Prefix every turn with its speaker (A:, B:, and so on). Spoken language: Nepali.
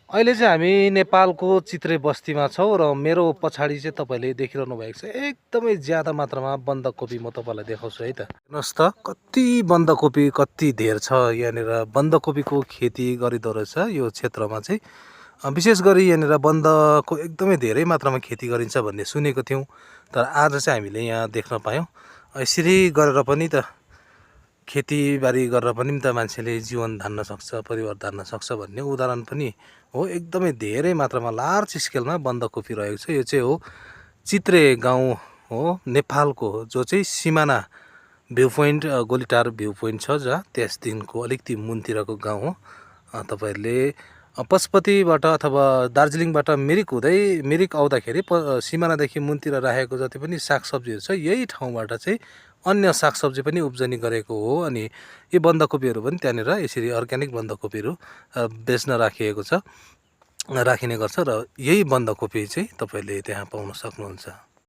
A: अहिले चाहिँ हामी नेपालको चित्रे बस्तीमा छौँ र मेरो पछाडि चाहिँ तपाईँले देखिरहनु भएको छ एकदमै ज्यादा मात्रामा बन्दकोपी म तपाईँलाई देखाउँछु है त। हेर्नुहोस् त कति बन्दकोपी कति धेर छ यहाँनिर बन्दकोपीको खेती गरिँदो रहेछ यो क्षेत्रमा चाहिँ। विशेष गरी यहाँनिर बन्दको एकदमै धेरै मात्रामा खेती गरिन्छ भन्ने सुनेको थियौँ, तर आज चाहिँ हामीले यहाँ देख्न पायौँ। यसरी गरेर पनि त खेतीबारी गरेर पनि त मान्छेले जीवन धान्न सक्छ, परिवार धान्न सक्छ भन्ने उदाहरण पनि हो। एकदमै धेरै मात्रामा लार्ज स्केलमा बन्दकोपी रहेको छ। यो चाहिँ हो चित्रे गाउँ हो नेपालको, जो चाहिँ सिमाना view point Golitar view point छ जहाँ त्यसदेखिको अलिकति मुनतिरको गाउँ हो। तपाईँहरूले पशुपतिबाट अथवा दार्जिलिङबाट मिरिक आउँदाखेरि सिमानादेखि मुनतिर राखेको जति पनि सागसब्जीहरू छ यही ठाउँबाट चाहिँ अन्य सागसब्जी पनि उब्जनी गरेको हो। अनि यी बन्दकोपीहरू पनि त्यहाँनिर यसरी अर्ग्यानिक बन्दकोपीहरू बेच्न राखिने गर्छ र यही बन्दकोपी चाहिँ तपाईँले त्यहाँ पाउन सक्नुहुन्छ।